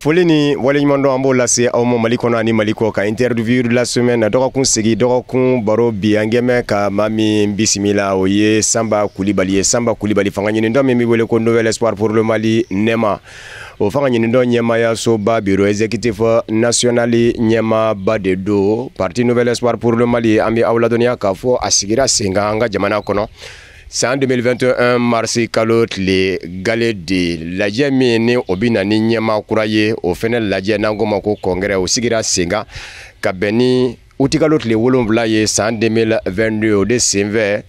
Foli ni waleɲumandɔn, an b'o lase aw ma Mali kɔnɔ ani Mali kɔ kan. Interview de la semaine, dɔgɔkun sigi, dɔgɔkun baro, bi an gɛmɛ ka maa min bisimila, o ye Sanba Kulibali ye. Sanba Kulibali, fanga ɲinidɔ min bɛ wele ko Nouvel Espoir pour le Mali, NEMA, o fanga ɲinidɔ ɲɛmayasoba, bureau exécutif national ɲɛmaaba de don. Parti Nouvel Espoir pour le Mali, an bɛ aw ladɔnniya k'a fɔ a sigira sen kan an ka jamana kɔnɔ san 2021 marisi kalo tile gale de. Lajɛ min ni o bɛ na ni ɲɛmaa kura ye, o fɛnɛ lajɛ n'an ko ma ko congrès, o sigira sen kan ka bɛn ni utikalo tile 7 ye san 2022. O de senfɛ,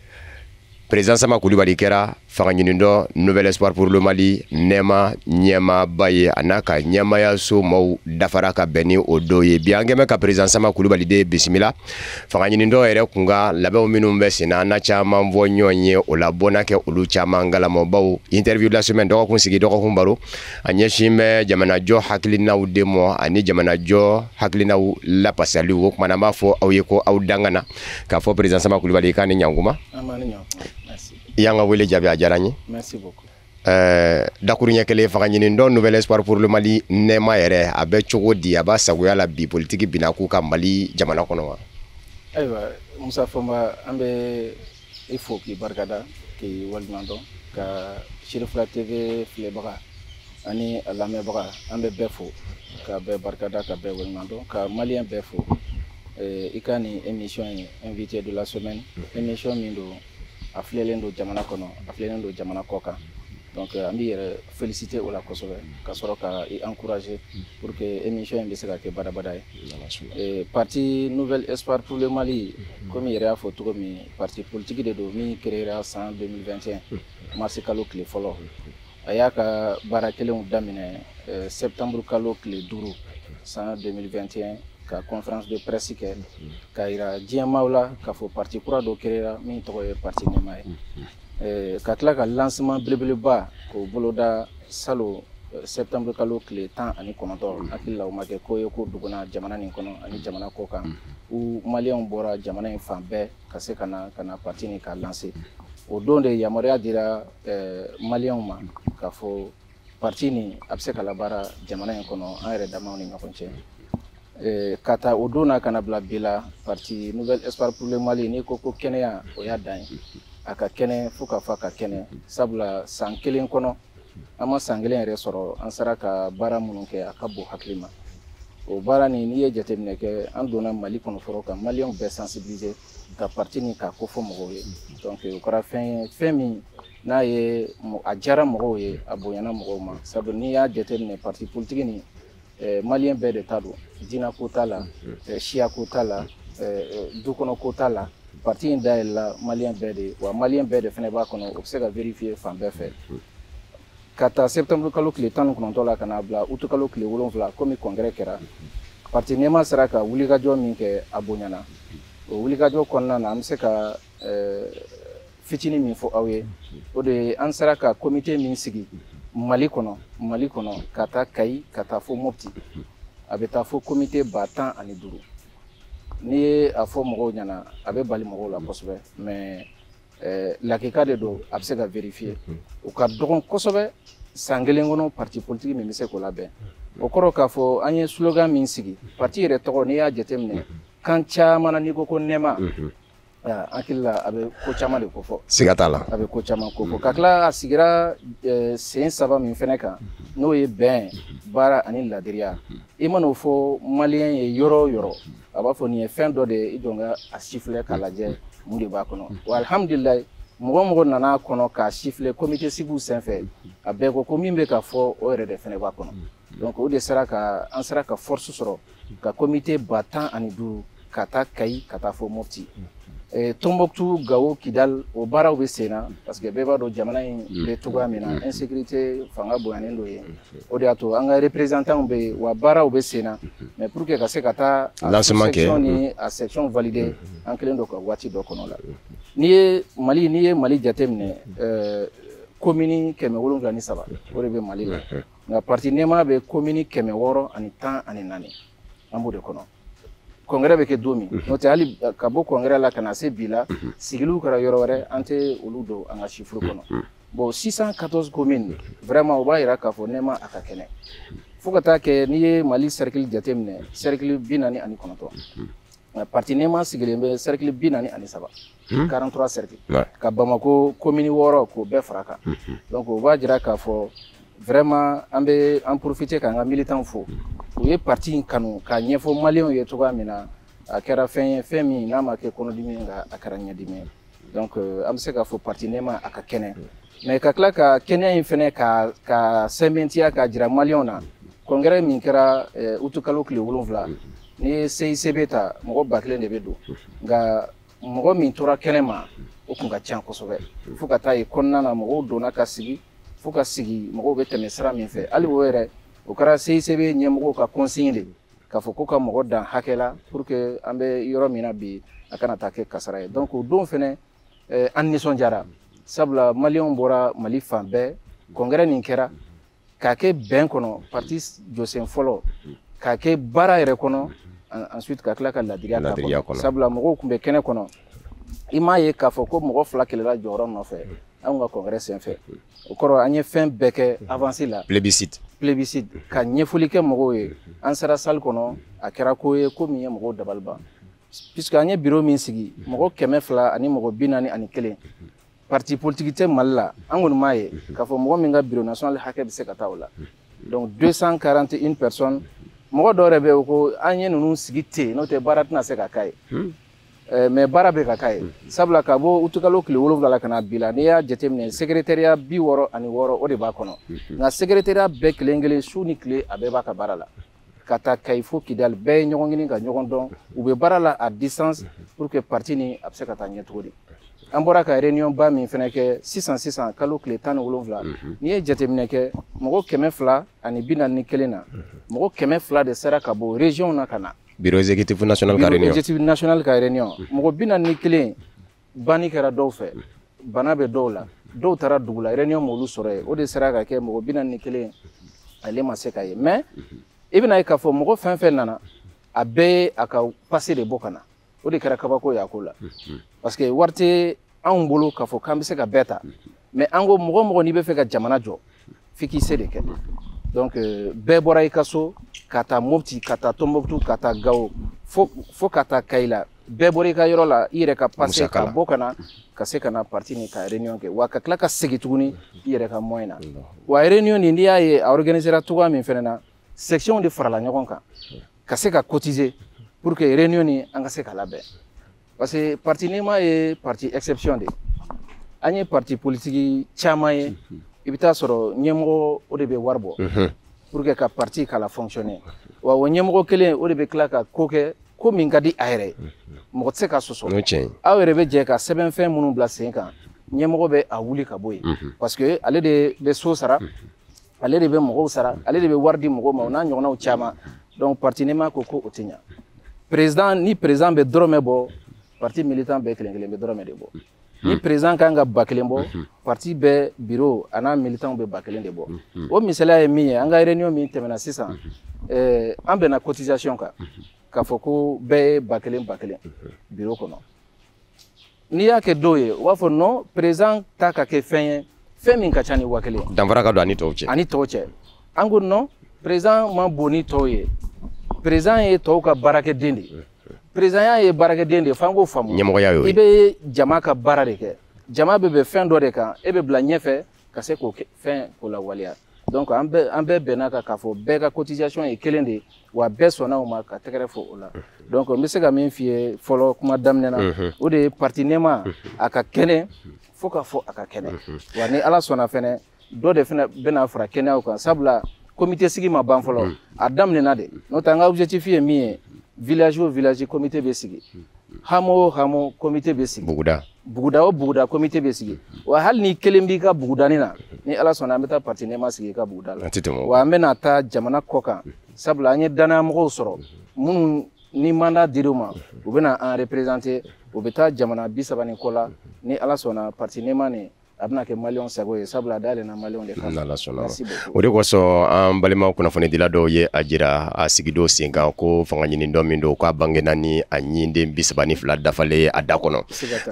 président Sama Kulibali kɛra fanga ɲinidɔ Nouvel Espoir pour le Mali, NEMA ɲɛmaaba ye. A n'a ka ɲɛmayaso maaw dafara ka bɛn ni o don ye. Bi an kɛmɛ ka président Sama Kulibali de bisimila. Fanga ɲinidɔ yɛrɛ kun ka labɛnw minnu bɛ sen na, an na caman fɔ ɲɔgɔn ye o la, bɔnna kɛ olu caman kalamabaw. Interview de la semaine, dɔgɔkun sigi, dɔgɔkun baro, a ɲɛsin bɛ jamanajɔ hakilinaw de mɔ ani jamanajɔ hakilinaw lapasali. O kumana, an b'a fɔ aw ye ko aw dangana k'a fɔ président Sama Kulibali k'a ni ɲankuma. I y'an ka wele jaabi, a diyara n ye. Merci beaucoup. Dakuruɲɛ kelen, fanga ɲinidɔ Nouvel Espoir pour le Mali, NEMA yɛrɛ, a bɛ cogo di? A b'a sagoya la bi politiki binna k'u ka Mali jamana kɔnɔ wa? Ayiwa, Musa Fɔnba, an bɛ i fo k'i barikada, k'i waleɲuman dɔn, ka Sirifila TV filɛbaga ani a lamɛnbaga, an bɛ bɛɛ fo ka bɛɛ barikada, ka bɛɛ waleɲuman dɔn, ka maliyɛn bɛɛ fo. I ka nin émission ye invité de la semaine, émission min don, a filɛlen don jamana kɔnɔ, a filɛlen don jamana kɔ kan. Donc an b'i yɛrɛ féliciter o la kosɛbɛ, ka sɔrɔ ka i encourager pour que émission in bɛ se ka kɛ badabada ye. Parti Nouvel Espoir pour le Mali, komi yɛrɛ y'a fɔ cogo min, parti politique de don min créera san 2021 mars kalo tile fɔlɔ. A y'a ka baara kelenw daminɛ septembre kalo tile 5 san 2021, ka conférence de presse kɛ k'a yira diɲɛmaaw la k'a fɔ parti kura dɔ créera min tɔgɔ ye parti NEMA ye, ka tila ka lancement belebeleba k'o boloda salon septembre kalo tile 19. Hakili la, o ma kɛ ko ye ko duguna jamana nin kɔnɔ ani jamana kɔ kan, u maliyɛnw bɔra jamana in fan bɛɛ ka se ka na parti nin ka lancer. O don de yamaruya dira maliyɛnw ma k'a fɔ parti nin a bɛ se ka labaara jamana in kɔnɔ, an yɛrɛ damaw ni ɲɔgɔn cɛ. Ka taa o don na ka na bila bi la, parti Nouvel Espoir pour le Mali, n'i ko ko kɛnɛya, o y'a dan ye. A ka kɛnɛ fo ka fɔ a ka kɛnɛ, sabula san kelen kɔnɔ, an ma san kelen yɛrɛ sɔrɔ, an sera ka baara minnu kɛ, a ka bon hakili ma. O baara nin, n'i ye jateminɛ kɛ, an donna Mali kɔnɔ fɔlɔ ka maliyɛnw bɛɛ sensibiliser ka parti nin k'a kofɔ mɔgɔw ye. Donc o kɛra fɛn ye, fɛn min n'a ye a diyara mɔgɔw ye, a bonyana mɔgɔw ma, sabu n'i y'a jateminɛ, parti politique nin, maliyɛn bɛɛ de ta don. Diinɛ ko t'a la, siya ko t'a la, du kɔnɔ ko t'a la. Parti in dayɛlɛla maliyɛn bɛɛ de, wa maliyɛn bɛɛ de fana b'a kɔnɔ. O bɛ se ka vérifier fan bɛɛ fɛ. Ka taa septembre kalo tile 19 la ka n'a bila août kalo tile 7, komi congrès kɛra, parti NEMA sera ka wulikajɔ min kɛ, a bonyana. O wulikajɔ kɔnɔna na, an bɛ se ka fitinin min fɔ aw ye, o de ye an sera ka comité min sigi Mali kɔnɔ, Mali kɔnɔ, ka taa Kayi ka taa fo Mopti, a bɛ taa fo comité 15 000. N'i ye a fɔ mɔgɔw ɲɛna, a bɛ bali mɔgɔw la kosɛbɛ, mais lakika de don, a bɛ se ka vérifier. O ka dɔgɔn kosɛbɛ san kelen kɔnɔ, parti politique min bɛ se k'o labɛn. O kɔrɔ k'a fɔ an ye slogan min sigi, parti yɛrɛ tɔgɔ, n'i y'a jateminɛ kan caman na, n'i ko ko NEMA, hakili la a bɛ ko caman de kofɔ. Siga t'a la. A bɛ ko caman kofɔ. Ka tila a sigira sen saba min fɛnɛ kan, n'o ye bɛn, baara ani ladiriya, i man'o fɔ maliyɛn ye yɔrɔ o yɔrɔ, a b'a fɔ nin ye fɛn dɔ de ye, i jɔ n ka a siffler k'a lajɛ mun de b'a kɔnɔ. Wa alihamudulilayi, mɔgɔ mɔgɔ nana kɔnɔ k'a siffler comité sigiw senfɛ, a bɛɛ ko ko min bɛ ka fɔ, o yɛrɛ de fɛnɛ b'a kɔnɔ. Donc o de sera ka an sera ka force sɔrɔ ka comité 15 000 ka taa Kayi ka taa fɔ Mopti, Tombouctou, Gao, Kidal. O baaraw bɛ sen na, parce que bɛɛ b'a dɔn jamana in bɛ cogoya min na, insécurité fanga bonyanen don yen. O de y'a to an ka représentants bɛ yen, wa baaraw bɛ sen na, mais pour que ka se ka taa a section ni a section valider, an kɛlen don ka waati dɔ kɔnɔ la. N'i ye Mali jateminɛ, commune 703, o de bɛ Mali la. Nka parti NEMA bɛ commune 614, an b'o de kɔnɔ. Congrès bɛ kɛ don min, n'o tɛ, hali ka bɔ congrès la ka na se bi la, sigiliw kɛra yɔrɔ wɛrɛ, an tɛ olu don an ka chiffre kɔnɔ. Bon, 614 communes, vraiment, o b'a yira k'a fɔ NEMA a ka kɛnɛ. Fo ka taa kɛ n'i ye Mali cercle jateminɛ, cercle 49, parti NEMA sigilen bɛ cercle 43, 43 cercle, ka Bamako commune 6 k'o bɛɛ fara kan. Donc o b'a jira k'a fɔ vraiment an bɛ an profiter k'an ka militants fo. U ye parti in kanu k'a ɲɛfɔ maliyɛnw ye cogoya min na, a kɛra fɛn ye, fɛn min n'a ma kɛ kɔnɔdimi ye, nka a kɛra ɲɛdimi ye. Donc an bɛ se k'a fɔ parti NEMA a ka kɛnɛ, mais ka tila ka kɛnɛya in fɛnɛ ka sɛmɛntiya k'a jira maliyɛnw na. Congrès min kɛra utu kalo tile 7, n'i ye CICB ta, mɔgɔ 1000 de bɛ don, nka mɔgɔ min tora kɛnɛ ma o kun ka ca kosɛbɛ. Fo ka taa ye kɔnɔna na mɔgɔw donna ka sigi, fo ka sigi mɔgɔw bɛ tɛmɛ sira min fɛ. Hali o yɛrɛ o kɛra CICB ɲɛmɔgɔw ka consigne de k'a fɔ ko ka mɔgɔ dan hakɛ la pour que an bɛ yɔrɔ min na bi a kana taa kɛ kasara ye. Donc o don fɛnɛ an nisɔndiyara, sabula maliyɛnw bɔra Mali fan bɛɛ. Congrès nin kɛra k'a kɛ bɛn kɔnɔ, parti jɔsen fɔlɔ k'a kɛ baara yɛrɛ kɔnɔ, ensuite ka tila ka ladiriya k'a kɔnɔ. Sabula mɔgɔw tun bɛ kɛnɛ kɔnɔ, i m'a ye k'a fɔ ko mɔgɔ 2 kɛlɛla jɔyɔrɔ nɔfɛ anw ka congrès senfɛ. O kɔrɔ an ye fɛn bɛɛ kɛ avance la, plébiscite, ka ɲɛfɔli kɛ mɔgɔw ye. An sera salle kɔnɔ, a kɛra ko ye ko min ye mɔgɔw dabali ban, puisque an ye bureau min sigi, mɔgɔ 200 ani mɔgɔ 41, parti politique tɛ Mali la, an kɔni m'a ye k'a fɔ mɔgɔ min ka bureau national hakɛ bɛ se ka taa o la. Donc 241 personnes. Mɔgɔ dɔw yɛrɛ bɛ yen ko an ye ninnu sigi ten, n'o tɛ baara tɛna se ka k'a ye. Mais baara bɛ ka k'a ye, sabula ka bɔ utukalo tile 7 la ka na bi la, n'i y'a jateminɛ secrétariat 66 o de b'a kɔnɔ. Nka secrétariat bɛɛ kelen kelen, su ni tile a bɛɛ b'a ka baara la, ka taa Kayi fo Kidali, bɛɛ ye ɲɔgɔn ɲini ka ɲɔgɔn dɔn. U bɛ baara la à distance pour que parti ni a bɛ se ka taa ɲɛ cogo di. An bɔra ka réunion ba min fana kɛ sisan sisan kalo tile 17, n'i ye jateminɛ kɛ mɔgɔ 241 na, mɔgɔ 200 de sera ka bɔ région na ka na bureau exécutif national ka réunion. Bureau exécutif national ka réunion, mɔgɔ 41 banni kɛra dɔw fɛ, bana bɛ dɔw la, dɔw taara dugu la, réunion m'olu sɔrɔ yen. O de sera ka kɛ mɔgɔ 41 ale ma se ka ye. Mais i bɛna ye k'a fɔ mɔgɔ fɛn fɛn nana, a bɛɛ ye a ka passé de bɔ ka na. O de kɛra kabako ye a ko la, parce que wari tɛ anw bolo k'a fɔ k'an bɛ se ka bɛɛ ta. Mais an ko mɔgɔ mɔgɔ n'i bɛ fɛ ka jamana jɔ, f'i k'i se de kɛ. Donc bɛɛ bɔra i ka so ka taa Mopti, ka taa Tombouctou, ka taa Gao, fo ka taa Kayi la. Bɛɛ bɔra i ka yɔrɔ la, i yɛrɛ ka passé ka bɔ ka na, ka se ka na parti ni ka réunion kɛ, wa ka tila ka segin tuguni i yɛrɛ ka moyen na. Wa réunion nin, n'i y'a ye a organisera cogoya min fɛnɛ na, section de farala ɲɔgɔn kan ka se ka cotiser pour que réunion ni an ka se ka labɛn. Parce que parti NEMA ye parti exception de ye. An ye parti politique caman ye, i bɛ taa sɔrɔ ɲɛmɔgɔ o de bɛ wari bɔ pour que ka parti k'a la fonctionner. Wa o ɲɛmɔgɔ kelen o de bɛ tila ka ko kɛ ko min ka di a yɛrɛ ye, mɔgɔ tɛ se ka sɔsɔ. Aw yɛrɛ bɛ jɛ ka sɛbɛnfɛn minnu bila sen kan, ɲɛmɔgɔ bɛ a wuli ka bɔ yen, parce que ale de bɛ so sara, ale de bɛ mɔgɔw sara, ale de bɛ wari di mɔgɔw ma, o n'a ɲɔgɔnnaw caman. Donc parti NEMA ko ko o tɛ ɲa. Président ni président bɛ dɔrɔmɛ bɔ, parti militant bɛɛ kelen kelen bɛ dɔrɔmɛ de bɔ. Ni président kan ka 1000 bɔ, parti bɛɛ bureau a n'a militant bɛ 1000 de bɔ. O misaliya ye min ye, an ka réunion min tɛmɛna sisan, an bɛnna cotisation kan k'a fɔ ko bɛɛ ye 1000 1000 bureau kɔnɔ. N'i y'a kɛ dɔw ye, u b'a fɔ non, président ta ka kɛ fɛn ye, fɛn min ka ca ni 1000. Danfara ka don ani tɔw cɛ. Ani tɔw cɛ. An ko non, président man bon ni tɔw ye. Président ye tɔw ka baarakɛden de ye. Président ye baarakɛden de ye, f'an k'o faamu. Ɲɛmɔgɔya y'o ye. I bɛ jama ka baara de kɛ. Jama bɛ bɛn fɛn dɔ de kan, e bɛ bila ɲɛfɛ ka se k'o fɛn k'o lawaleya. Donc an bɛɛ bɛnna kan k'a fɔ bɛɛ ka cotisation ye kelen de ye, wa bɛɛ sɔnna o ma ka tɛgɛrɛ fɔ o la. Donc n bɛ se ka min f'i ye fɔlɔ kuma daminɛ na, o de ye parti NEMA a ka kɛnɛ, fo ka fɔ a ka kɛnɛ. Wa ni Ala sɔnna fɛnɛ, dɔ de fɛnɛ bɛna fara kɛnɛyaw kan, sabula comité sigi ma ban fɔlɔ, a daminɛna de. N'o tɛ an ka objectif ye min ye, village o village comité bɛ sigi, hamo o hamo comité bɛ sigi, buguda o buguda comité bɛ sigi. Wa hali ni kelen b'i ka bugudani na, ni Ala sɔnna an bɛ taa parti NEMA sigi i ka buguda la. Wa an bɛna taa jamana kɔ kan, sabula an ye danayamɔgɔw sɔrɔ minnu ni mandat dir'u ma, u bɛna an représenter, u bɛ taa jamana 30 ni kɔ la. Ni Ala sɔnna parti NEMA nin A bɛna kɛ maliyɛnw sago ye, sabula a dayɛlɛnna maliyɛnw de kama. N'Ala sɔnna. O de kosɔn an balima kunnafonidila dɔw ye a jira a sigidon sen kan ko fanga ɲini dɔ min don, k'a bangena ni a ɲinden 32 dafalen a da kɔnɔ.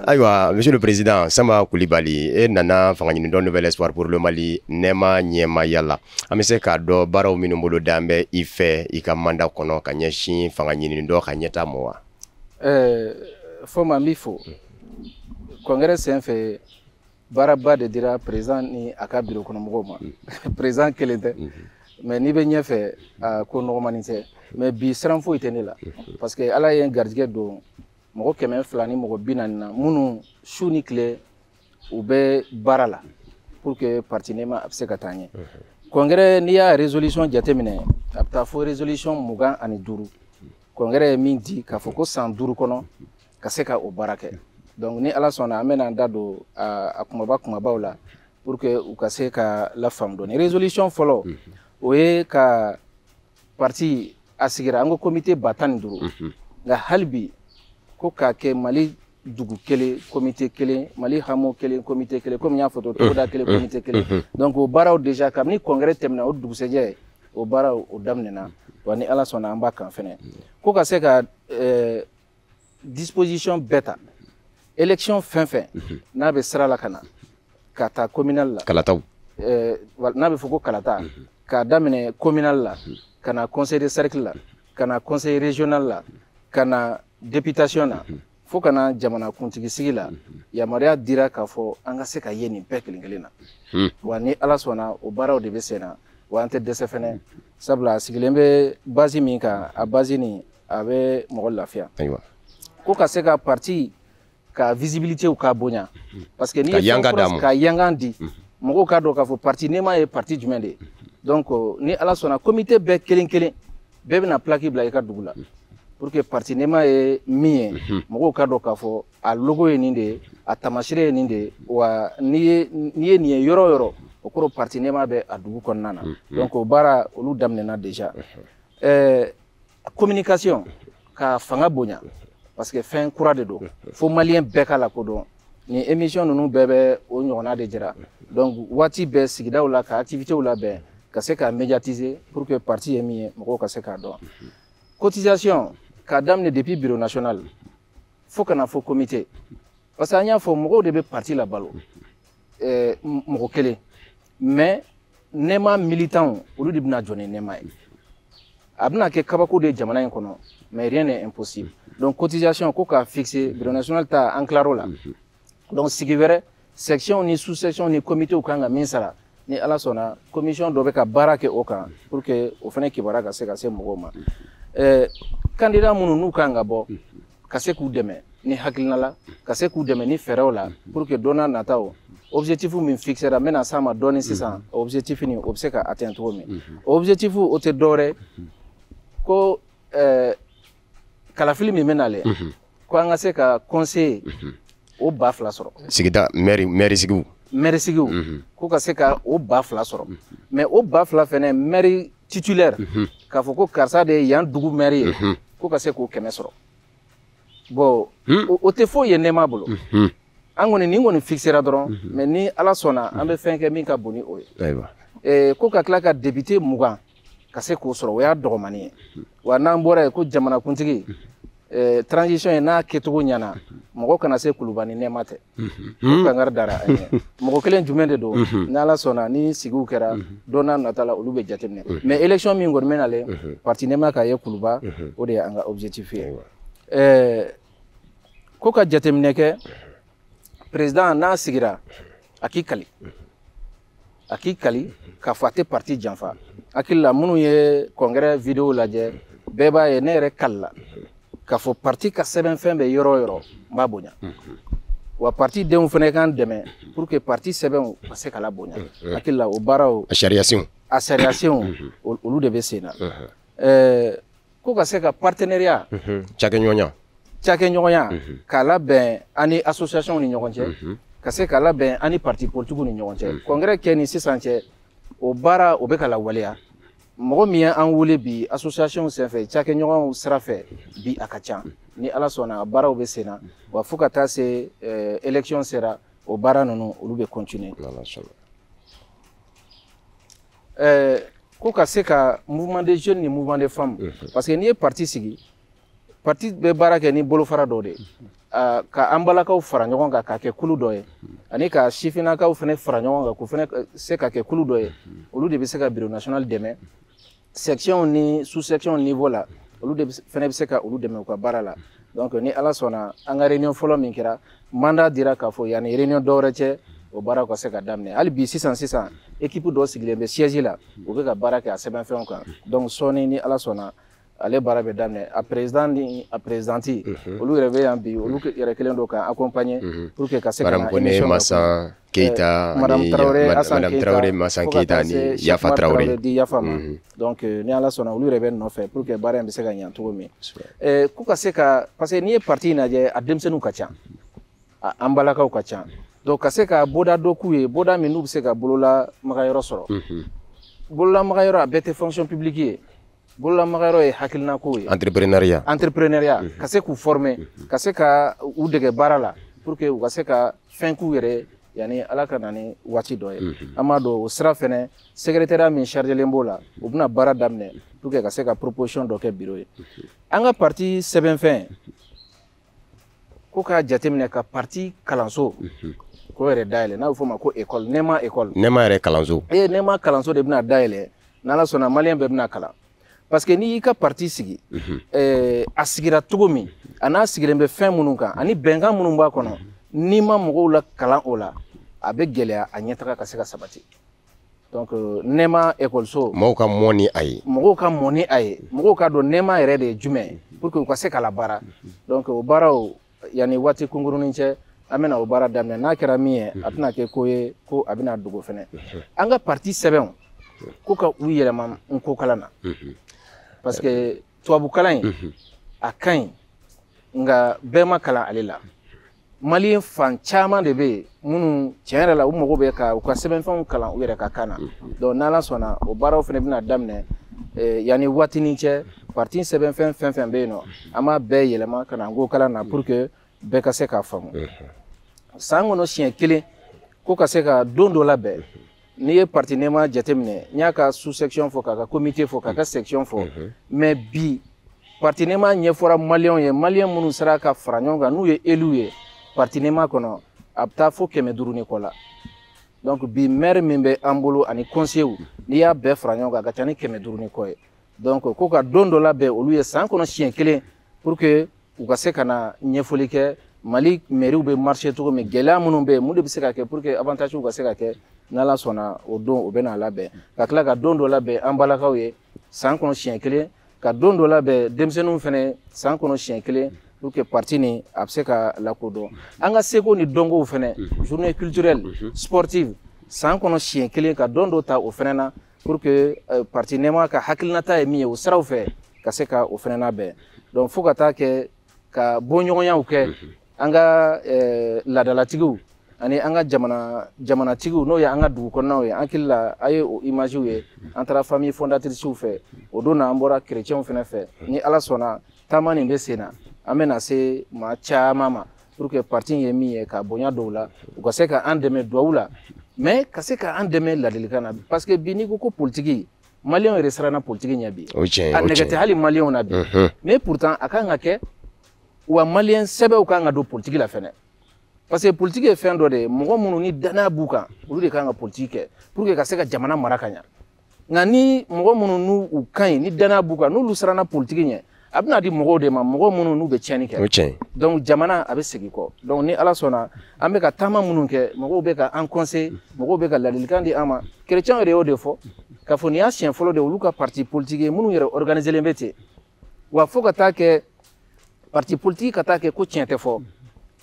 Ayiwa, monsieur le président Samba Kulibali, e nana fanga ɲini dɔn Nouvel Espoir pour le Mali nɛma ɲɛmaya la. An bɛ se k'a dɔn baaraw minnu bolo dan bɛ i fɛ i ka mandat kɔnɔ ka ɲɛsin fanga ɲini dɔ ka ɲɛta ma wa? Fɔma, n b'i fo. Congrès sen fɛ, baaraba de dira président ni a ka bureau kɔnɔ mɔgɔw ma. Président kelen tɛ, mais n'i bɛ ɲɛfɛ, a ko nɔgɔmani tɛ. Mais bi, siran foyi tɛ ne la, parce que Ala ye n garijɛgɛ don mɔgɔ 240 na, minnu su ni tile u bɛ baara la pour que parti Nema a bɛ se ka taa ɲɛ. Congrès, n'i y'a résolution jateminɛ, a bɛ taa fo résolution 25. Congrès ye min di k'a fɔ ko san 5 kɔnɔ ka se ka o baara kɛ. Donc ni Ala sɔnna, an bɛna an da don a kumaba kumabaw la pour que u ka se ka lafaamu dɔɔni. Résolution fɔlɔ, o ye ka parti a sigira, an ko comité 15 000, nka hali bi ko k'a kɛ Mali dugu kelen comité kelen, Mali hamo kelen comité kelen, komi n y'a fɔ togoda kelen comité kelen. Donc o baaraw déjà, kabini congrès tɛmɛna, o dugusɛjɛ o baaraw o daminɛna. Wa ni Ala sɔnna, an b'a kan fɛnɛ ko ka se ka disposition bɛɛ ta, élection fɛn fɛn n'a bɛ sira la ka na ka taa communal la, kalataw, n'a bɛ fɔ ko kalata, k'a daminɛ communal la ka na conseil de cercle la, ka na conseil régional la, ka na députation na, fo ka na jamana kuntigi sigi la, yamaruya dira k'a fɔ an ka se ka ye nin bɛɛ kelen kelen na. Wa ni Ala sɔnna, o baaraw de bɛ sen na. Wa an tɛ dɛsɛ fɛnɛ, sabula a sigilen bɛ base min kan, a base nin a bɛ mɔgɔ lafiya. Ko ka se ka parti ka visibilité k'a bonya, parce que n'i ye fɛn ka yangan di, mɔgɔw k'a dɔn k'a fɔ parti Nema ye parti jumɛn de ye. Donc ni Ala sɔnna, comité bɛɛ kelen kelen bɛɛ bɛna plaque bila i ka dugu la pour que parti Nema ye min ye, mɔgɔw k'a dɔn k'a fɔ a logo ye nin de ye, a taamasere ye nin de ye. Wa n'i ye nin ye yɔrɔ o yɔrɔ, o kɔrɔ parti Nema bɛ a dugu kɔnɔna na. Donc o baara olu daminɛna déjà. Communication ka fanga bonya, parce que fɛn kura de don, fo maliyɛn bɛɛ k'a lakodɔn. Nin émission ninnu bɛɛ bɛ o ɲɔgɔnna de jira. Donc waati bɛɛ sigidaw la ka activités labɛn ka se k'a médiatiser pour que parti ye min ye, mɔgɔw ka se k'a dɔn. Cotisation k'a daminɛ depuis bureau national fo ka na fo comité, parce que an y'a fɔ mɔgɔw de bɛ parti la balo, mɔgɔ kelen, mais Nema militant olu de bɛna jɔ ni Nema ye. A bɛna kɛ kabako de ye jamana in kɔnɔ, mais rien n'est impossible. Donc cotisation ko k'a fixer, bureau national ta an tilar'o la. Donc sigi wɛrɛ, section ni sous section ni comité kan ka min sara, ni Ala sɔnna, commission dɔ bɛ ka baara kɛ o kan pour que o fana kibaruya ka se ka se mɔgɔw ma. Candidat minnu n'u kan ka bɔ, ka se k'u dɛmɛ ni hakilina la, ka se k'u dɛmɛ ni fɛɛrɛw la pour que don n'a nataw, objectif min fixera, n bɛna s'a ma dɔɔni sisan, objectif nin o bɛ se ka atteindre cogo min. Objectif o tɛ dɔwɛrɛ ko kalafili min bɛ nalen, ko an ka se ka conseiller o 2000 sɔrɔ. Sigida maire sigiw. Maire sigiw, ko ka se ka o 2000 sɔrɔ. Mais o 2000 fɛnɛ, maire titulaire, k'a fɔ ko karisa de ye yan dugu maire ye, ko ka se k'o 100 sɔrɔ. Bon, o tɛ foyi ye Nema bolo. An kɔni nin kɔni fixera dɔrɔn, mais ni Ala sɔnna, an bɛ fɛn kɛ min ka bon ni o ye. Ko ka tila ka député 20 ka se k'o sɔrɔ, o y'a dɔgɔmani ye. Wa n'an bɔra yen, ko jamanakuntigi transition ye, n'a kɛcogo ɲɛna, mɔgɔ kana se Kuluba ni Nɛma tɛ. O kangari dara an ɲɛ. Mɔgɔ kelen jumɛn de don? N'Ala sɔnna, ni sigiw kɛra don n'a nata la, olu bɛ jateminɛ. Mais élection min kɔni bɛ nalen, parti Nɛma ka ye Kuluba, o de ye an ka objectif ye. Ko ka jateminɛ kɛ, président n'a sigira, a k'i kali, a k'i kali k'a fɔ a tɛ parti janfa. Hakili la, minnu ye congrès vidéo lajɛ, bɛɛ b'a ye ne yɛrɛ kalila k'a fɔ parti ka sɛbɛnfɛn bɛ yɔrɔ o yɔrɔ, n b'a bonya. Wa parti denw fana k'an dɛmɛ pour que parti sɛbɛnw ka se ka labonya. Hakili la, o baaraw, a sariyasenw, a sariyasenw, olu de bɛ sen na. Ko ka se ka partenariat, cakɛɲɔgɔnya, cakɛɲɔgɔnya k'a labɛn an ni association ni ɲɔgɔn cɛ, ka se k'a labɛn an ni parti politique ni ɲɔgɔn cɛ. Congrès kɛ ni sisan cɛ, o baara o bɛ ka lawaleya. Mɔgɔ min ye an wele bi association senfɛ, cakɛɲɔgɔnw sira fɛ bi, a ka ca. Ni Ala sɔnna, a baaraw bɛ sen na. Wa fo ka taa se élection sera, O baara ninnu, olu bɛ continuer. Ko ka se ka mouvement des jeunes ni mouvement des femmes, parce que n'i ye parti sigi, parti bɛ baara kɛ ni bolofara dɔ de ye, ka an balakaw fara ɲɔgɔn kan k'a kɛ kulu dɔ ye, ani ka sifinnakaw fana fara ɲɔgɔn kan k'o fana se ka kɛ kulu dɔ ye. Olu de bɛ se ka bureau national dɛmɛ section ni sous section niveau la. Olu de fana bɛ se ka olu dɛmɛ u ka baara la. Donc ni Ala sɔnna, an ka réunion fɔlɔ min kɛra, mandat dira k'a fɔ yanni réunion dɔwɛrɛ cɛ, o baara ka se ka daminɛ. Hali bi sisan sisan, équipe dɔ sigilen bɛ siège la, u bɛ ka baara kɛ a sɛbɛnfɛnw kan. Donc sɔɔni, ni Ala sɔnna, ale baara bɛ daminɛ. A président ni a présidente, olu yɛrɛ bɛ yan bi, olu yɛrɛ kɛlen don k'an accompagner pour que ka se ka na. Madame Kone Massan Keita, Madame Traoré Hassan. Madame Traoré Massan Keita ni Yafa Traoré. Di Yafa ma. Donc ni Ala sɔnna, olu yɛrɛ bɛ nɔfɛ pour que baara in bɛ se ka ɲɛ cogo min. Ko ka se ka, parce que n'i ye parti in lajɛ, a denmisɛnninw ka ca, an balakaw ka ca. Donc ka se ka boda dɔ k'u ye, boda min n'u bɛ se ka bolola magayɔrɔ sɔrɔ. Bolola magayɔrɔ, a bɛɛ tɛ fonction publique ye. Bolola magayɔrɔ ye hakilinako ye. Entrepreneuriat. Entrepreneuriat, ka se k'u former, ka se ka u dege baara la pour que u ka se ka fɛn k'u yɛrɛ yanni Ala ka na ni waati dɔ ye. An b'a dɔn o sira fɛnɛ, secrétariat min chargelen b'o la, u bɛna baara daminɛ pour que ka se ka proposition dɔ kɛ bureau ye. An ka parti sɛbɛnfɛn, ko k'a jateminɛ ka parti kalanso k'o yɛrɛ dayɛlɛ, n'a bɛ f'o ma ko école Nɛma, école. Nɛma yɛrɛ kalanso. Ee, Nɛma kalanso de bɛna dayɛlɛ. N'Ala sɔnna, maliyɛn bɛɛ bɛna kalan, parce que n'i y'i ka parti sigi, a sigira cogo min, a n'a sigilen bɛ fɛn minnu kan ani bɛnkan minnu b'a kɔnɔ, n'i ma mɔgɔw la kalan o la, a bɛ gɛlɛya a ɲɛtaga ka se ka sabati. Donc Nɛma ekɔliso. Mɔgɔw ka mɔn ni a ye. Mɔgɔw ka mɔn ni a ye, mɔgɔw ka dɔn Nɛma yɛrɛ de ye jumɛn ye pour que u ka se k'a labaara. Donc o baaraw, yanni waati kunkurunin cɛ, an bɛna o baara daminɛ. N'a kɛra min ye, a tɛna kɛ ko ye ko a bɛna dogo fɛnɛ. An ka parti sɛbɛnw, ko ka u yɛlɛma nko kalan na, parce que tubabukalan in, a ka ɲi, nka bɛɛ ma kalan ale la. Maliyɛn fan caman de bɛ yen minnu tiɲɛ yɛrɛ la, u mago bɛ ka u ka sɛbɛnfɛnw kalan u yɛrɛ ka kan na. Donc n'Ala sɔnna, o baaraw fana bɛna daminɛ yanni waatinin cɛ. Parti sɛbɛnfɛn fɛn fɛn bɛ yen nɔ, an b'a bɛɛ yɛlɛma ka na nko kalan na pour que bɛɛ ka se k'a faamu. San kɔnɔ siɲɛ kelen, ko ka se ka don dɔ labɛn. N'i ye parti Nɛma jateminɛ, n y'a ka sous section fɔ, k'a ka comité fɔ, k'a ka section fɔ, mais bi parti Nɛma ɲɛfɔra maliyɛnw ye. Maliyɛn minnu sera ka fara ɲɔgɔn kan, n'u ye élu ye parti Nɛma kɔnɔ, a bɛ taa fo 500 ni kɔ la. Donc bi maire min bɛ an bolo ani conseillers, n'i y'a bɛɛ fara ɲɔgɔn kan, a ka ca ni 500 ni kɔ ye. Donc ko ka don dɔ labɛn olu ye san kɔnɔ siɲɛ kelen pour que u ka se ka na ɲɛfɔli kɛ Mali maires bɛ marcher cogo min, gɛlɛya minnu bɛ yen, mun de bɛ se ka kɛ pour que avantage ka se ka kɛ. N'Ala sɔnna, o don o bɛ na labɛn. Ka tila ka don dɔ labɛn an balakaw ye san kɔnɔ siɲɛ kelen, ka don dɔ labɛn denmisɛnninw fɛnɛ san kɔnɔ siɲɛ kelen pour que parti nin a bɛ se ka lakodɔn. An ka seko ni dɔnkow fɛnɛ, journée culturelle, sportive, san kɔnɔ siɲɛ kelen, ka don dɔ ta o fɛnɛ na pour que parti Nɛma ka hakilinata ye min ye o siraw fɛ, ka se ka o fɛnɛ labɛn. Donc fo ka taa kɛ ka bɔɲɔgɔnyaw kɛ an ka laadalatigiw ani an ka jamana jamanatigiw, n'o ye an ka dugu kɔnɔnaw ye. An hakili la, a ye o image ye. An taara famille fondatrice fɛ o don na, an bɔra chrétienw fɛnɛ fɛ. Ni Ala sɔnna, taama nin bɛ sen na, an bɛna se maa caman ma pour que parti ye min ye, ka bonya dɔw la, u ka se ka an dɛmɛ duwawu la, mais ka se ka an dɛmɛ ladilikan na, parce que bi n'i ko ko politiki, maliyɛnw yɛrɛ siranna politiki ɲɛ bi. O tiɲɛ. A nɛgɛ tɛ hali maliyɛnw na bi, mais pourtant a kan ka kɛ wa. Maliyɛn sɛbɛw kan ka don politiki la fɛnɛ, parce que politiki ye fɛn dɔ de ye, mɔgɔ minnu ni danaya b'u kan, olu de kan ka politiki kɛ pour que ka se ka jamana mara ka ɲa. Nka ni mɔgɔ minnu n'u u ka ɲi, ni danaya b'u kan, n'olu siranna politiki ɲɛ, a bɛna di mɔgɔw de ma, mɔgɔ minnu n'u bɛ tiɲɛni kɛ. O tiɲɛ. Donc jamana a bɛ segin kɔ. Donc ni Ala sɔnna, an bɛ ka taama minnu kɛ, mɔgɔw bɛ ka an conseil, mɔgɔw bɛ ka ladilikan di an ma. Chrétien yɛrɛ y'o de fɔ k'a fɔ nin y'a siɲɛ fɔlɔ de olu ka parti politique ye minnu yɛrɛ organiser len bɛ ten wa. Fo ka taa kɛ parti politique ka taa kɛ ko tiɲɛ tɛ fɔ.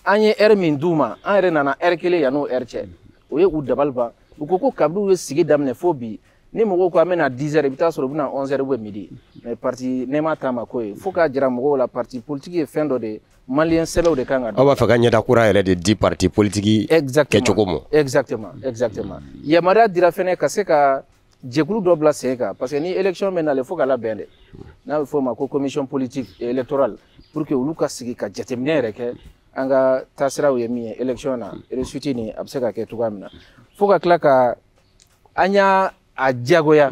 An ye heure min d'u ma, an yɛrɛ nana heure kelen yan'o heure cɛ, o ye u dabali ban. U ko ko kabini u ye sigi daminɛ fo bi, ni mɔgɔw ko an bɛna 10 heures, i bɛ taa sɔrɔ u bɛna 11 heures ou midi. Mais parti Nɛma ta ma ko ye fo k'a jira mɔgɔw la, parti politique ye fɛn dɔ de ye, maliyɛn sɛbɛw de kan ka don. Aw b'a fɛ ka ɲɛda kura yɛrɛ de di parti politique kɛcogo ma. Exactement. Yamaruya dira fɛnɛ ka se ka jɛkulu dɔ bila sen kan, parce que ni élection bɛ nalen, fo ka labɛn de, n'a bɛ f'o ma ko commission politique et électorale, pour que olu ka sigi ka jateminɛ yɛrɛ kɛ. An ka taasiraw ye min ye élection na, réussite nin a bɛ se ka kɛ cogoya min na, fo ka tila ka an y'a a diyagoya.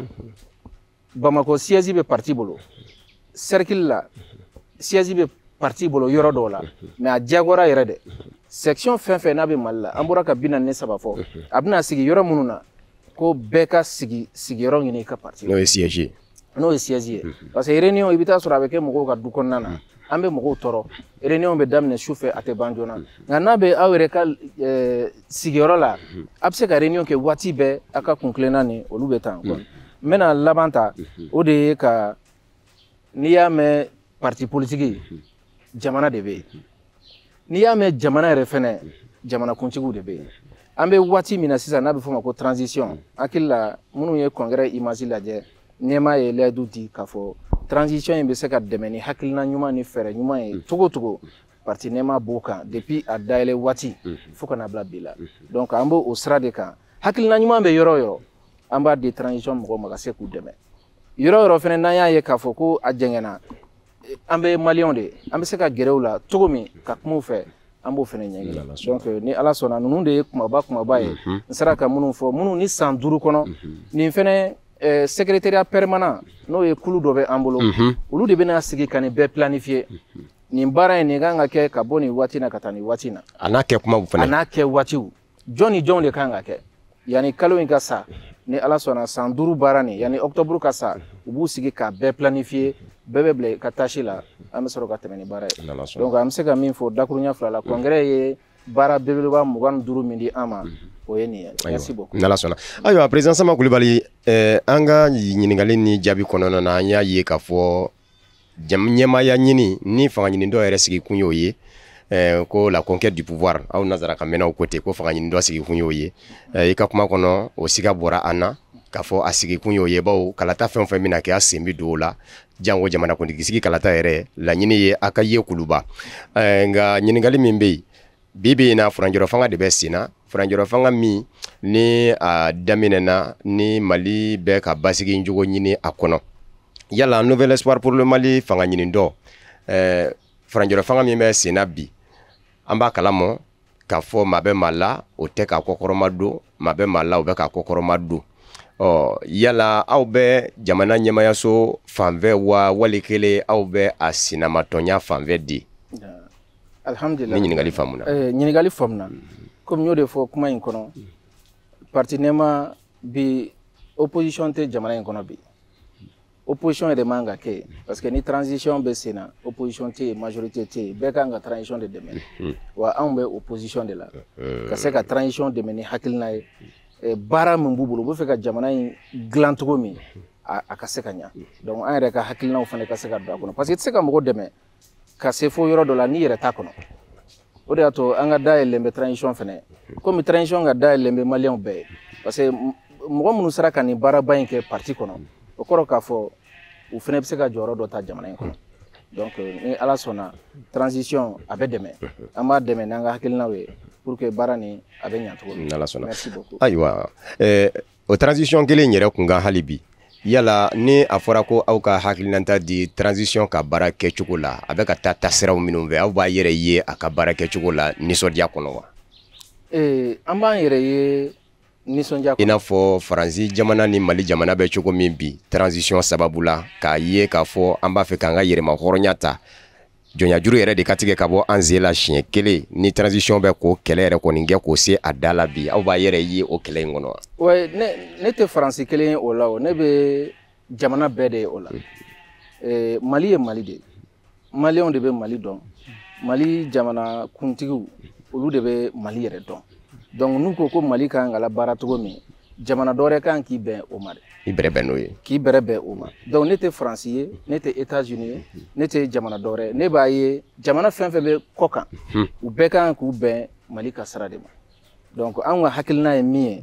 Bamakɔ siège bɛ parti bolo, cercle la siège bɛ parti bolo yɔrɔ dɔw la, mais a diyagoyara yɛrɛ dɛ. Section fɛn fɛn n'a bɛ Mali la, an bɔra ka 43 fɔ, a bɛna sigi yɔrɔ minnu na, ko bɛɛ ka sigi sigiyɔrɔ ɲini i ka parti. N'o ye siège ye. N'o ye siège ye, parce que réunion, i bɛ taa sɔrɔ a bɛ kɛ mɔgɔw ka du kɔnɔna na, an bɛ mɔgɔw tɔɔrɔ. Réunion bɛ daminɛ su fɛ, a tɛ ban joona. Nka n'a bɛ aw yɛrɛ ka sigiyɔrɔ la, a bɛ se ka réunion kɛ waati bɛɛ, a ka kun tilenna ni olu bɛ tan. N bɛna laban ta, o de ye ka n'i y'a mɛn parti politique, jamana de bɛ yen. N'i y'a mɛn jamana yɛrɛ fɛnɛ, jamanakuntigiw de bɛ yen. An bɛ waati min na sisan, n'a bɛ f'o ma ko transition, hakili la minnu ye congrès image lajɛ, ɲɛmaa ye layidu di k'a fɔ transition in bɛ se ka dɛmɛ ni hakilina ɲuman ni fɛɛrɛ ɲuman ye cogo o cogo. Parti nɛma b'o kan depuis a dayɛlɛ waati fo ka na bila bi la. Donc an b'o o sira de kan. Hakilina ɲuman bɛ yɔrɔ o yɔrɔ, an b'a di transition mɔgɔw ma ka se k'u dɛmɛ. Yɔrɔ o yɔrɔ fɛnɛ n'an y'a ye k'a fɔ ko a jɛngɛnna, an bɛ maliyɛnw de ye, an bɛ se ka gɛrɛ u la cogo min ka kuma u fɛ, an b'o fɛnɛ ɲɛɲini. Donc ni Ala sɔnna, ninnu de ye kumaba kumaba ye n sera ka minnu fɔ, minnu ni san 5 kɔnɔ. Nin fɛnɛ, secrétariat permanent, n'o ye kulu dɔ bɛ an bolo, olu de bɛna sigi ka nin bɛɛ planifier. Nin baara in, nin kan ka kɛ ka bɔ nin waati na ka taa nin waati na. A n'a kɛ kumaw fɛnɛ. A n'a kɛ waatiw, jɔn ni jɔnw de kan ka kɛ yanni kalo in ka sa. Ni Ala sɔnna, san 5 baara nin, yanni octobre ka sa, u b'u sigi k'a bɛɛ planifier, bɛɛ bɛ bila i ka tâche la, an bɛ sɔrɔ ka tɛmɛ ni baara ye. Donc an bɛ se ka min fɔ dakuruɲɛ 2 la, congrès ye baara belebeleba 25 min di an ma, o ye nin ye. Merci beaucoup. N'Ala sɔnna. Ayiwa, président Sanba Kulibali, an ka ɲininkali ni jaabi kɔnɔna na, an y'a ye k'a fɔ ɲɛmaaya ɲini ni fanga ɲini dɔw yɛrɛ sigi kun y'o ye, ko la conquête du pouvoir, aw nazara ka mɛnnaw ko ten, ko fanga ɲini dɔ sigi kun y'o ye. I ka kuma kɔnɔ, o siga bɔra an na k'a fɔ a sigi kun y'o ye, bawo kalata fɛn o fɛn bɛna kɛ, a sen bɛ don o la, jango jamanakuntigi sigi kalata yɛrɛ laɲini ye a ka ye kuluba. Nka ɲininkali min bɛ yen bi bi in na, furancɛrɔ fanga de bɛ sen na, furancɛrɔ fanga min ni a daminɛna ni Mali bɛ ka basigi cogo ɲini a kɔnɔ. Yala Nouvel Espoir pour le Mali fanga ɲini dɔ, furancɛrɔ fanga min bɛ sen na bi, an b'a kalama k'a fɔ maa bɛ maa la, o tɛ k'a kɔkɔrɔma don, maa bɛ maa la, o bɛ k'a kɔkɔrɔma don. Ɔ yala aw bɛ jamana ɲɛmayaso fanfɛ wa, wali kelen aw bɛ a sinamatɔnya fanfɛ di? Alhamdulillah. Ni ɲininkali faamuna. Ɲininkali faamuna. Komi n y'o de fɔ kuma in kɔnɔ, parti nɛma bi, opposition tɛ jamana in kɔnɔ bi. Opposition yɛrɛ man ka kɛ, parce que ni transition bɛ sen na, opposition tɛ yen, majorité tɛ yen, bɛɛ kan ka transition de dɛmɛ. Wa anw bɛ opposition de la ka se ka transition dɛmɛ ni hakilina ye. Baara min b'u bolo, u bɛ fɛ ka jamana in dilan cogo min, a ka se ka ɲa. Donc an yɛrɛ ka hakilinaw fana ka se ka don a kɔnɔ, parce que i tɛ se ka mɔgɔ dɛmɛ ka se fo yɔrɔ dɔ la n'i yɛrɛ t'a kɔnɔ. O de y'a to an ka dayɛlɛn bɛ transition fɛnɛ, komi transition ka dayɛlɛn bɛ maliyɛnw bɛɛ ye, parce que mɔgɔ minnu sera ka nin baaraba in kɛ parti kɔnɔ, o kɔrɔ k'a fɔ u fɛnɛ bɛ se ka jɔyɔrɔ dɔ ta jamana in kɔnɔ. Donc ni Ala sɔnna, transition a bɛ dɛmɛ, an b'a dɛmɛ n'an ka hakilinaw ye pour que baara nin a bɛ ɲa cogo min. N'Ala sɔnna. Merci beaucoup. Ayiwa, o transition kelen yɛrɛ kun kan hali bi, yala ni a fɔra ko aw ka hakilinata di transition ka baara kɛcogo la, a bɛ ka taa taasiraw minnu fɛ, aw b'a yɛrɛ ye a ka baara kɛcogo la nisɔndiya kɔnɔ wa? An b'an yɛrɛ ye nisɔndiya kɔnɔ. I n'a fɔ Faransi jamana ni Mali jamana bɛ cogo min bi transition sababu la, k'a ye k'a fɔ an b'a fɛ k'an ka yɛrɛma hɔrɔnya ta, jɔnyajuru yɛrɛ de ka tigɛ ka bɔ an sen la siɲɛ kelen, ni transition bɛ k'o kɛlɛ yɛrɛ kɔni kɛ k'o se a da la bi, aw b'a yɛrɛ ye o kɛlɛ in kɔnɔ wa? Ouais, ne tɛ Faransi kelen ye o la o, ne bɛ jamana bɛɛ de ye o la. Mali ye Mali de ye, Maliyɛnw de bɛ Mali dɔn, Mali jamana kuntigiw olu de bɛ Mali yɛrɛ dɔn. Donc n'u ko ko Mali kan ka labaara cogo min, jamana dɔ wɛrɛ kan k'i bɛn o ma dɛ. I bɛrɛ bɛn n'o ye. K'i bɛrɛ bɛn o ma. Donc ne tɛ Faransi ye, ne tɛ États-Unis ye, ne tɛ jamana dɔ wɛrɛ ye. Ne b'a ye jamana fɛn fɛn bɛ kɔ kan, u bɛɛ kan k'u bɛn Mali ka sira de ma. Donc anw ka hakilina ye min ye,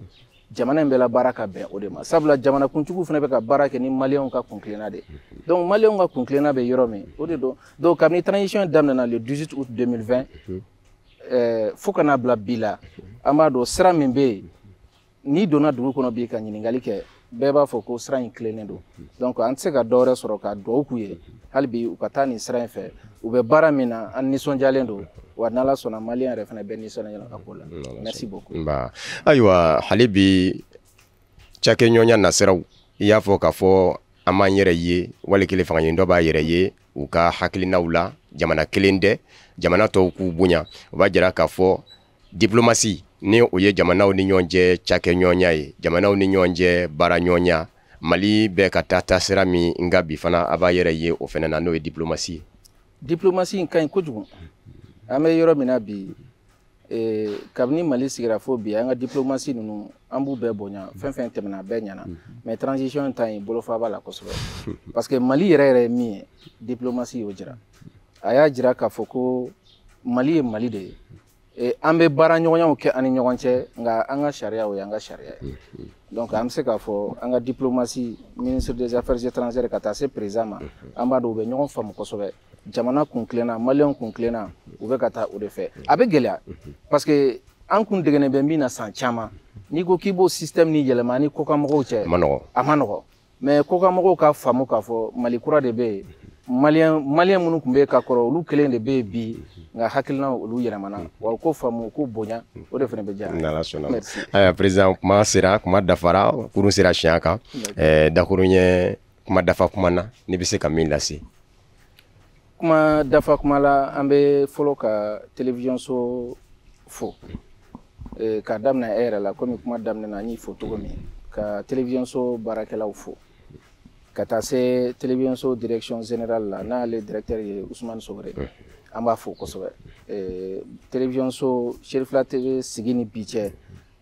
jamana in bɛ labaara ka bɛn o de ma. Sabula jamana kuntigiw fana bɛ ka baara kɛ ni maliyɛnw ka kuntilenna de ye. Donc maliyɛnw ka kuntilenna bɛ yɔrɔ min, o de don. Donc kabini transition daminɛna le 18 août 2020, fo ka n'a bila bi la, an b'a dɔn sira min bɛ yen, n'i donna dugu kɔnɔ bi ka ɲininkali kɛ, bɛɛ b'a fɔ ko sira in tilennen don. Donc an tɛ se ka dɔ wɛrɛ sɔrɔ ka dugawu k'u ye hali bi u ka taa nin sira in fɛ. U bɛ baara min na, an nisɔndiyalen don. Wa n'Ala sɔnna, maliyɛn yɛrɛ fana bɛɛ nisɔndiyara a ko la. Merci beaucoup. Nba, ayiwa, hali bi cakɛɲɔgɔnya nasiraw, i y'a fɔ k'a fɔ an b'an yɛrɛ ye, wali kelen fanga ɲini dɔ b'a yɛrɛ ye u ka hakilinaw la, jamana kelen tɛ, jamana tɔw k'u bonya. O b'a jira k'a fɔ diplomatie, ni o ye jamanaw ni ɲɔgɔn cɛ cakɛɲɔgɔnya ye, jamanaw ni ɲɔgɔn cɛ baaraɲɔgɔnya, Mali bɛ ka taa taasira min, nka bi fana a b'a yɛrɛ ye o fana na, n'o ye diplomatie ye. Diplomatie in ka ɲi kojugu. An bɛ yɔrɔ min na bi, kabini Mali sigira fo bi, an ka diplomatie ninnu, an b'u bɛɛ bonya. Fɛn fɛn tɛmɛna, a bɛɛ ɲɛna, mais transition ta in, bolofa b'a la kosɛbɛ, parce que Mali yɛrɛ yɛrɛ ye min ye, diplomatie y'o jira. A y'a jira k'a fɔ ko Mali ye Mali de ye. An bɛ baara ɲɔgɔnyaw kɛ an ni ɲɔgɔn cɛ, nka an ka sariya, o y'an ka sariya ye. Donc an bɛ se k'a fɔ an ka diplomatie, ministre des Affaires étrangères ka taa se président ma, an b'a dɔn u bɛ ɲɔgɔn faamu kosɛbɛ. Jamana kun tilenna, maliyɛnw kun tilenna, u bɛ ka taa o de fɛ. A bɛ gɛlɛya, parce que an kun degenen bɛ min na san caman, n'i ko k'i b'o système ni yɛlɛma ni kɔkanmɔgɔw cɛ, A ma nɔgɔn. A ma nɔgɔn. Mais kɔkanmɔgɔw ka faamu k'a fɔ Mali kura de bɛ yen, maliyɛn minnu tun bɛ yen ka kɔrɔ, olu kelen de bɛ yen bi, nka hakilinaw olu yɛlɛmana wa, u ko faamu, u k'u bonya, o de fana bɛ diya. N'Ala sɔnna. Merci. Ayiwa président, kuma sera, kuma dafara, kurun sera siɲɛ kan. Dakurun ɲɛ kuma dafa kuma na, n'i bɛ se ka min lase. Kuma dafa kuma la, an bɛ fɔlɔ ka télévision so fo, k'a daminɛ e yɛrɛ la, komi kuma daminɛ na an y'i fo cogo min, ka télévision so baarakɛlaw fo, ka taa se télévision so direction générale la, n'ale directeur ye Usumani Sogore, an b'a fo kosɛbɛ. Télévision so Cherifila TV sigi ni bi cɛ,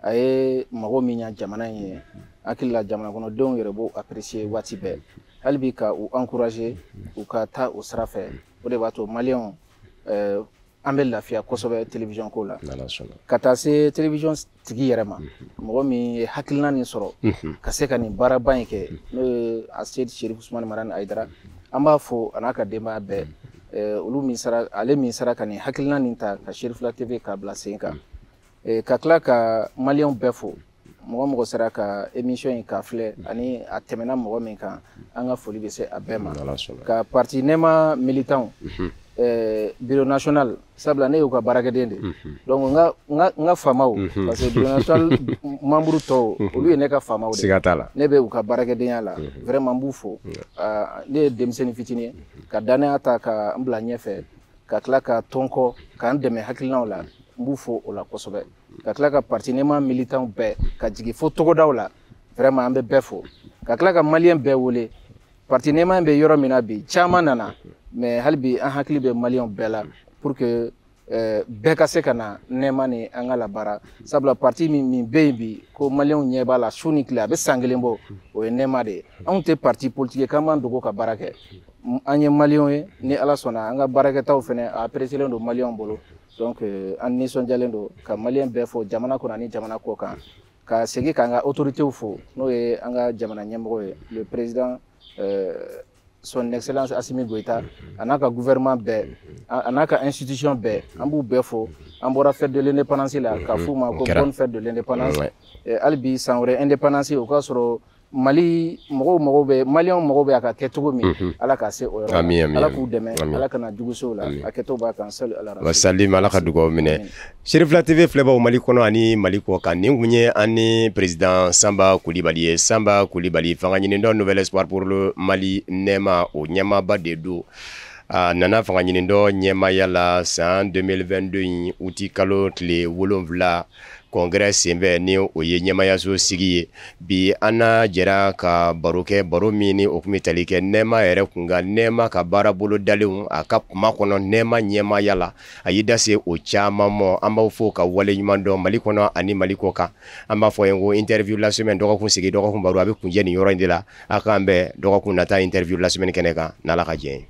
a ye mago min ɲa jamana in ye, hakili la jamana kɔnɔdenw yɛrɛ b'o apprécier waati bɛɛ. Hali bi ka u encourager u ka taa o sira fɛ, o de b'a to maliyɛnw an bɛ lafiya kosɛbɛ télévision ko la. N'Ala sɔnna. Ka taa se télévision tigi yɛrɛ ma, mɔgɔ min ye hakilina nin sɔrɔ ka se ka nin baaraba in kɛ, n'o ye Aseyid Cherif Usumani Marani Hayidara, an b'a fo a n'a ka denbaya bɛɛ, olu min sara, ale min sara ka nin hakilina nin ta ka Cherifila TV k'a bila sen kan. Ka tila ka maliyɛnw bɛɛ fo, mɔgɔ mɔgɔ sera ka émission in k'a filɛ ani a tɛmɛna mɔgɔ min kan, an ka foli bɛ se a bɛɛ ma. N'Ala sɔnna. Ka parti Nɛma militant, bureau national, sabula ne y'u ka baarakɛden de, donc n ka faamaw, parce que bureau national membre tɔw, olu ye ne ka faamaw de. Siga t'a la. Ne bɛ u ka baarakɛdenya la, vraiment n b'u fo. Ne ye denmisɛnnin fitinin ye, ka danaya ta ka n bila ɲɛfɛ, ka tila ka tɔn kɔ k'an dɛmɛ hakilinaw la, n b'u fo o la kosɛbɛ. Ka tila ka parti Nɛma militant bɛɛ, ka jigin fo togodaw la, vraiment an bɛ bɛɛ fo. Ka tila ka maliyɛn bɛɛ wele, parti Nɛma bɛ yɔrɔ min na bi, caman nana, mais hali bi an hakili bɛ maliyɛnw bɛɛ la, pour que bɛɛ ka se ka na Nɛma ni an ka labaara, sabula parti min bɛ yen bi ko maliyɛnw ɲɛ b'a la su ni tile, a bɛ san kelen bɔ, o ye Nɛma de ye. Anw tɛ parti politique ye k'an b'an dogo ka baara kɛ, an ye maliyɛnw ye. Ni Ala sɔnna, an ka baarakɛtaw fɛnɛ a apprécié don maliyɛnw bolo. Donc an nisɔndiyalen don ka maliyɛn bɛɛ fo, jamana kɔnɔ ani jamana kɔ kan. Ka segin k'an ka autorités fo, n'o ye an ka jamana ɲɛmɔgɔ ye, le président son excellence Assimi Goïta, a n'a ka gouvernement bɛɛ, a n'a ka institution bɛɛ, an b'u bɛɛ fo. An bɔra fête de l'indépendance la, ka f'u ma ko bonne fête de l'indépendance. Hali bi san wɛrɛ indépendance, o k'a sɔrɔ Mali mɔgɔw mago bɛ, maliyɛnw mago bɛ a ka kɛ cogo min, Ala k'a se o yɔrɔ la, Ala k'u dɛmɛ, Ala kana jugu se o la, a kɛtɔ b'a kan sali Ala. Wasalim, Ala ka dugawu minɛ. Cherifila TV filɛbaw Mali kɔnɔ ani Mali kɔ kan, nin kun ye an ni président Sanba Kulibali ye. Sanba Kulibali, fanga ɲinidɔn Nouvel Espoir pour le Mali Nɛma, o ɲɛmaaba de don. A nana fanga ɲinidɔn ɲɛmaaya la san 2022 in uti kalo tile 7, congrès senfɛ, ni o ye ɲɛmayaso sigi ye. Bi an n'a jɛra ka baro kɛ, baro min ni o kun bɛ tali kɛ Nɛma yɛrɛ kun kan, Nɛma ka baara bolo dalenw a ka kuma kɔnɔ, Nɛma ɲɛmaaya la, a y'i da se o caman ma. An b'aw fo ka waleɲuman dɔn Mali kɔnɔ ani Mali kɔ kan. An b'a fɔ yen ko interview la semaine, dɔgɔkun sigi dɔgɔkun baro, a bɛ kuncɛ nin yɔrɔ in de la. A k'an bɛn dɔgɔkun nata interview la semaine kɛnɛ kan, n'Ala ka jɛ ye.